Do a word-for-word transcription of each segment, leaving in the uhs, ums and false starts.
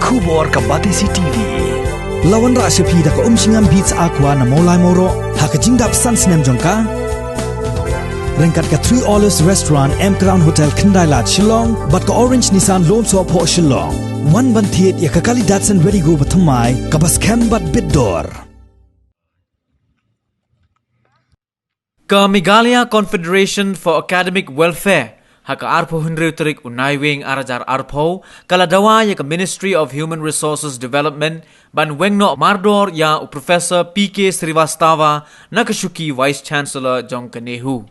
Khubor ka Batesi T V. La wanrah sha phi da ka Umshngam Beats Aqua na Mawlai Mawroh ha ka jingdap san snem jong ka. Ryngkat ka Three Olives Restaurant, M Crown Hotel, Khyndai Lad, Shillong bad ka Orange Nissan Lum Sohphoh, Shillong. Wan ban thied ïa ka kali Datsun Redi-GO bathymmai kaba skhem bad bit dor. Ka Meghalaya Confederation for Academic Welfare, ha ka arphew hynriew tarik u Naiwieng ar hajar arphew, ka la dawa ïa ka Ministry of Human Resources Development ban weng noh mardor ïa u Professor P K Srivastava na ka shuki Vice Chancellor jong ka NEHU.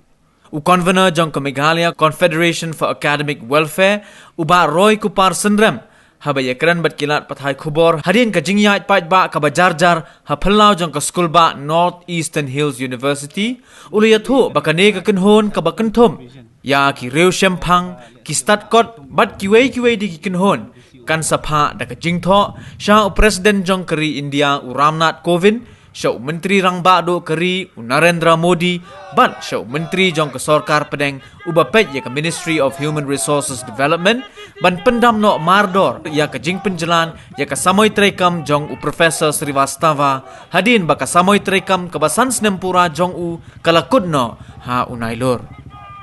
U Convener jong ka Meghalaya Confederation for Academic Welfare, u Bah Roy Kupar Synrem, haba ïakren bad ki lad pathai khubor hadien ka jingïaid paidbah kaba jar jar ha phyllaw jong ka skulbah North Eastern Hills University, u la ïathuh ba kane ka kynhun kaba kynthup ïa ki riewshemphang, ki stad kot bad kiwei kiwei de ki kynhun, kan sa phah da ka jingthoh sha u President jong ka ri India, u Ramnath Kovind, sha u Myntri Rangbah Duh ka ri, u Narendra Modi, bad sha u Myntri jong ka Sorkar Pdeng, uba peit ïa ka Ministry of Human Resources Development, ban pyndam noh mardor ïa ka jingpynjlan ïa ka samoi treikam jong u Professor Srivastava, hadien ba ka samoi treikam kaba san snem pura jong u ka la kut noh ha u Nailur.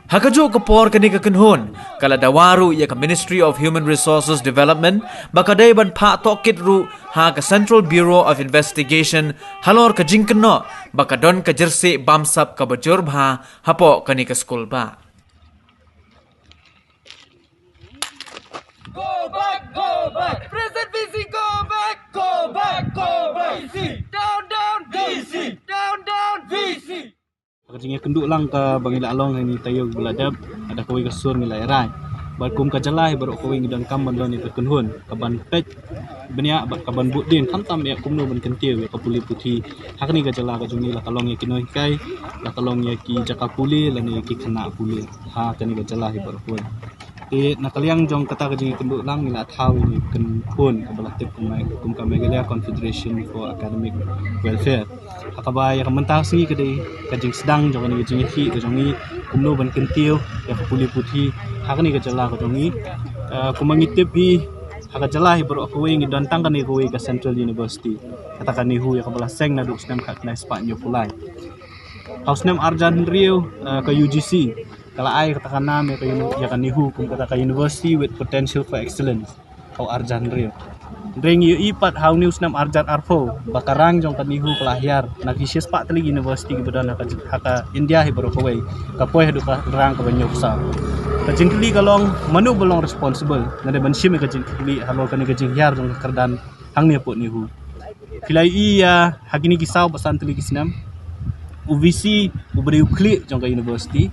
Ha kajuh ka por kane ka kynhun ka la dawa ruh ïa ka Ministry of Human Resources Development ba ka dei ban phah tohkit ruh ha ka Central Bureau of Investigation halor ka jingkynnoh ba ka don ka jersey bamsap kaba jur bha hapoh kane ka skulbah. Go back, go back. President V C, go back, go back, go back. V C, down, down, V C, down, down, V C. Ka jingïakynduh lang kaba ngi la long ha kine ki taïew ba la dep, ha kawei ka sur ngi la ïarai. Bad kum ka jylla hi baroh kawei ngi donkam ban don ïa ka kynhun kaban peit bniah bad kaban bud dien khamtam ïa kumno ban kyntiew ïa ka pule puthi ha kane ka jylla ka jong ngi, la ka long ïa ki nonghikai, la ka long ïa ki jaka pule lane ïa ki khynnah pule ha kane ka jylla hi baroh kawei. Te na ka liang jong kata ka jingïakynduh lang ngi la thaw ïa kane ka kynhun kaba la tip kum, kum ka Meghalaya Confederation for Academic Welfare. Ha kaba ïa ka mynta ka sngi ka dei ka jingsdang jong kane ka jingïakhih ka jong ngi kumno ban kyntiew ïa ka pule puthi ha kane ka jylla ka jong ngi. Ah, kumba ngi tip hi, ha ka jylla hi baroh kawei ngi don tang kane kawei ka Central University, kata ka NEHU, ïa kaba la seng naduh u snem khatkhyndai spah hynñiewphew lai. Ha u snem ar hajar hynriew, ah, ka U G C ka la ai kata ka nam ïa ka uni-, ïa ka NEHU kum kata ka University with Potential for Excellence. Ha u ar hajar hynriew. Hynrei ngi ïohi pat ha une u snem ar hajar arphew ba ka rang jong ka NEHU ka la hiar na ki shispah tylli ki university kiba don ha ka, ha ka India hi baroh kawei, ka poi haduh ka rang kaba hynñiewphew saw. Ka jingkylli ka long, mano ba long responsible? Nga dei ban shim ïa ka jingkylli halor kane ka jinghiar jong ka kyrdan hangne hapoh NEHU. Phi la ïohi ïa ha kine ki saw bad san tylli ki snem, u V C uba dei u khlieh jong ka university,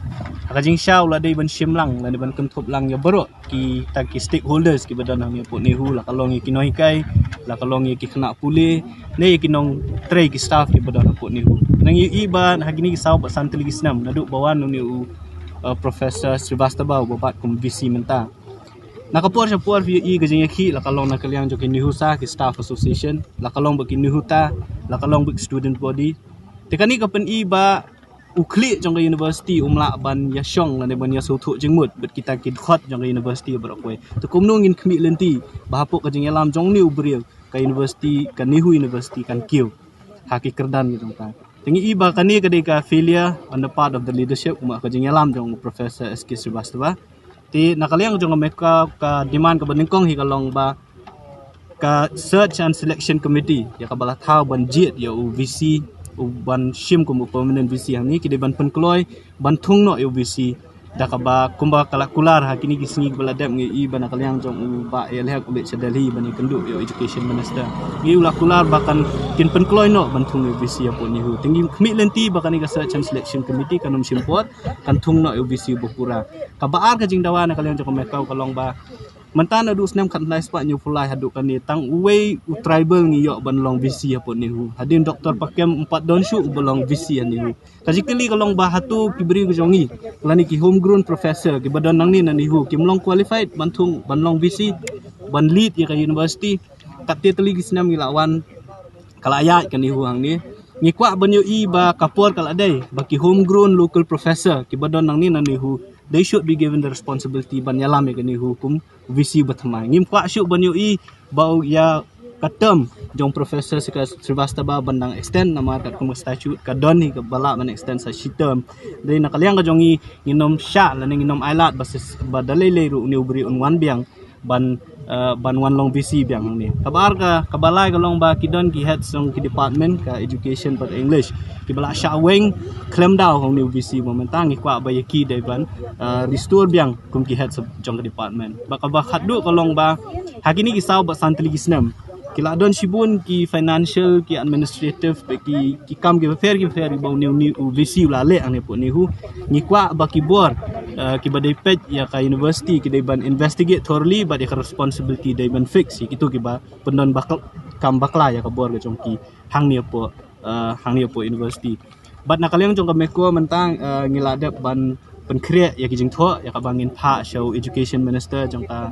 ha ka jingshisha u la dei ban shim lang lane ban kynthup lang ïa baroh kita ki stakeholders kiba don hangne hapoh NEHU, la ka long ïa ki nonghikai, la ka long ïa ki khynnah pule, ne ïa ki nongtrei, ki staff kiba don hapoh NEHU. Ngi ïohi ba ha kine ki saw bad san tylli ki snem naduh ba wan une u, uh, Professor Srivastava uba bat kum V C mynta, na ka por sha por phi ïohi ka jingïakhih la ka long na ka liang jong ki NEHUSA, ki Staff Association, la ka long bad ki NEHUTA, la ka long bad ki student body. Te kane ka pyni ba u khlieh jong ka university um lah ban ïashong lane ban ïasngewthuh jingmut bad kita ki dkhot jong ka university baroh kawei. Te kumno ngin khmih lynti ba hapoh ka jingïalam jong une u briew ka university, ka NEHU University kan kiew ha ki kyrdan ki jong ka. Te ngi ïohi ba kane ka dei ka failure on the part of the leadership, kumba ka jingïalam jong u Professor S K Srivastava. Te na ka liang jong ka Mekwa, ka demand kaba nyngkong hi ka long ba ka Search and Selection Committee ïa kaba la thaw ban jied ïa u V C, u ban shim kum u permanent V C hangne, ki dei ban pynkloi ban thung noh ïa u V C da kaba, kumba ka la kular ha kine ki sngi kiba la dep, ngi ïohi ba na ka liang jong u Bah A L Hek u leit sha Delhi ban ïakynduh ïa u Education Minister. Ngi ïohi u la kular ba kan, kin pynkloi noh ban thung ïa u V C hapoh NEHU. Te ngi khmih lynti ba kane ka Search and Selection Committee kan ym shim por, kan thung noh ïa u V C uba pura. Kaba ar ka jingdawa na ka liang jong ka Mekwa ka long ba mynta naduh u snem khatkhyndai spah hynñiewphew lai haduh kane tang uwei u tribal ngi ïoh ban long V C hapoh NEHU. Hadien Doktor Pakem um pat don shuh uba long V C ha NEHU. Ka jingkylli ka long ba hato ki briew ki jong ngi lane ki homegrown professor kiba don nangne na NEHU kim long qualified ban thung, ban long V C, ban lead ïa ka university? Katto tylli ki snem ngi la wan, ka la ïaid ka NEHU hangne. Ngi kwah ban ïohi ba ka por ka la dei ba ki homegrown local professor kiba don nangne na NEHU, they should be given the responsibility ban ïalam ïa ka NEHU kum VC ba thymmai. Ngim kwah shuh ban ïohi Ba u ïa ka term jong Professor Srivastava ban dang extend namar katkum ka statute ka don hi kaba lah ban extend sa shi term. Dei na ka liang ka jong ngi ngin ym shah lane ngin ym ailad ba da lei lei ruh une u briew un wan biang ban uh, ban wan long VC biang hangne. Kaba ar ka kaba lai ka long ba ki don ki head jong ki department ka education bad English kiba la shah weng khlem daw hangne u VC. Ba mynta ngi kwah ba ïa ki dei ban uh, restore biang kum ki head jong ka department. Ba kaba khatduh ka long ba ha kine ki saw bad san tylli ki snem ki la don shibun ki financial, ki administrative, ki ki kam kiba pher kiba pher ba une u VC u la leh hangne hapoh NEHU. Ngi kwah ba ki bor uh, kiba dei peit ïa ka university ki dei ban investigate thoroughly bad ïa ka responsibility dei ban fix ïa kito kiba pyndon bakla, kam bakla ïa ka bor ka jong ki hangne hapoh uh, hangne hapoh university. Bad na ka liang jong ka MEHKO mynta uh, ngi la dep ban pynkhreh ïa ki jingthoh ïa kaba ngin phah sha u education minister jong ka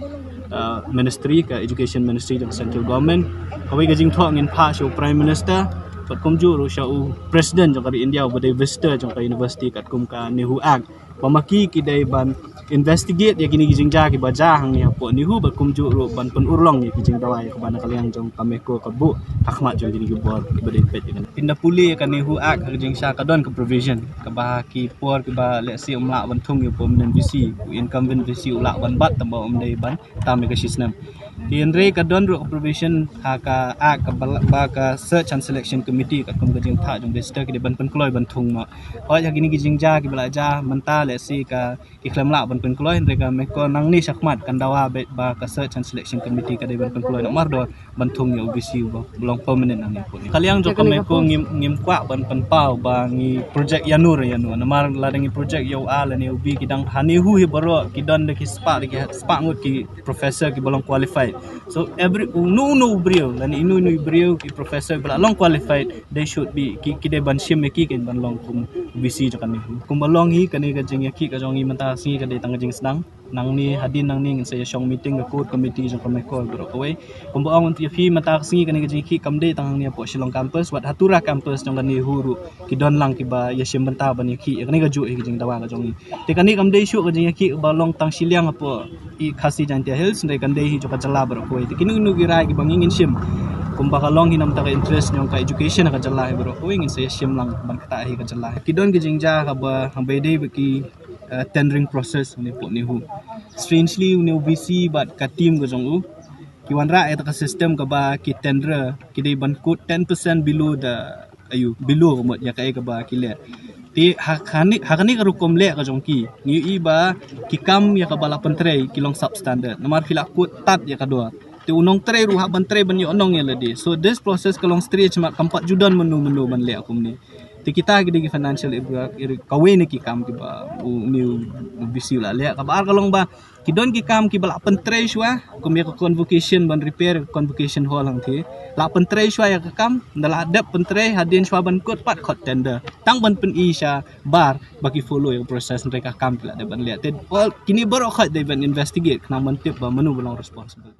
uh, ministry, ka education ministry jong central government. Kawei ka jingthoh ngin phah sha u prime minister bad kumjuh ruh sha u president jong ka ri India uba dei visitor jong ka university katkum ka NEHU Act. Ba ma ki ki dei ban investigate ïa kine ki jingjia kiba jia hangne hapoh NEHU bad kumjuh ruh ban pynurlong ïa ki jingdawa ïa kaba na ka liang jong ka MEHKO ka buh ha khmat jong kine ki bor kiba dei peit ïa kane. Pynda pule ïa ka NEHU Act ha ka jingshisha ka don ka provision kaba ha ki por kiba lehse um lah ban thung ïa u permanent VC, u incumbent VC u lah ban bat tang ba um dei ban tam ïa ka shi snem. Te hynrei ka don ruh ka provision ha ka Act kaba la, ba ka search and selection committee katkum ka jingthoh jong visitor ki dei ban pynkloi ban thung noh. Hooid ha kine ki jingjia kiba la jia mynta lehse ka ki khlem lah ban pynkloi, hynrei ka MEHKO nangne shakhmat kan dawa beit ba ka search and selection committee ka dei ban pynkloi noh mardor ban thung ïa u VC uba long permanent hangne hapoh NEHU. Ka liang jong ka MEHKO ngim ngim kwah ban pynpaw ba ngi project ïa no re ïa no. Namar lada ngi project ïa u A lane u B ki dang ha NEHU hi baroh ki don da ki spah, da ki spah ngut ki professor kiba long qualified. So every uno uno u briew lane ino ino u briew ki professor ba la long qualified, they should be ki, ki dei ban shim ïa ki kan ban long kum VC jong ka NEHU. Kumba long hi kane ka jingïakhih ka jong ngi mynta ka sngi ka dei tang ka jingsdang. Nangne hadien nangne ngin sa ïa shong meeting ka core committee jong ka MEHKO baroh kawei. Kumba ong ïa phi mynta ka sngi kane ka jingïakhih kam dei tang hangne hapoh Shillong campus, wat ha Tura campus jong ka NEHU ruh ki don lang kiba ïa shim bynta ban ïakhih ïa kane kajuh hi ka jingdawa ka jong ngi. Te kane kam dei shuh ka jingïakhih kaba long tang shiliang hapoh i Khasi Jaintia Hills, hynrei kan dei hi jong ka jylla baroh kawei. Te kino kino ki rai kiba ngi ngin shim kumba ka long hi namar ka interest jong ka education ha ka jylla hi baroh kawei ngin sa ïa shim lang ban ktah hi ka jylla. Ki don ki jingjia kaba haba ïadei bad ki uh, tendering process une hapoh NEHU. Strangely une u VC bad ka team ka jong u ki wanrah ïa ka system kaba ki tender ki dei ban quote ten percent below the, ayu, below ka mut ïa kaei kaba ki leh. Te ha kane, ha kane ka rukom leh ka jong ki ngi ïohi ba ki kam ïa kaba la pyntrei ki long substandard namar phi la quote tad ïa ka dor. Te u nongtrei ruh hap ban trei ban ïoh nong ïa lade. So this process ka long stretch ma kam pat ju don mynno mynno ban leh kumne. Te kita ki dei ki financial irregular, kawei na ki kam kiba une u VC u la leh. Kaba ar ka long ba ki don ki kam kiba la pyntrei shuwa kum ïa ka convocation ban repair ka convocation hall hangtei. La pyntrei shuwa ïa ka kam, nda la dep pyntrei hadien shuwa ban quote pat khot tender. Tang ban pyni sha bar ba ki follow ïa ka process, hynrei ka kam ki la dep ban leh. Te kine baroh khot dei ban investigate khnang ban tip ba mano ba long responsible.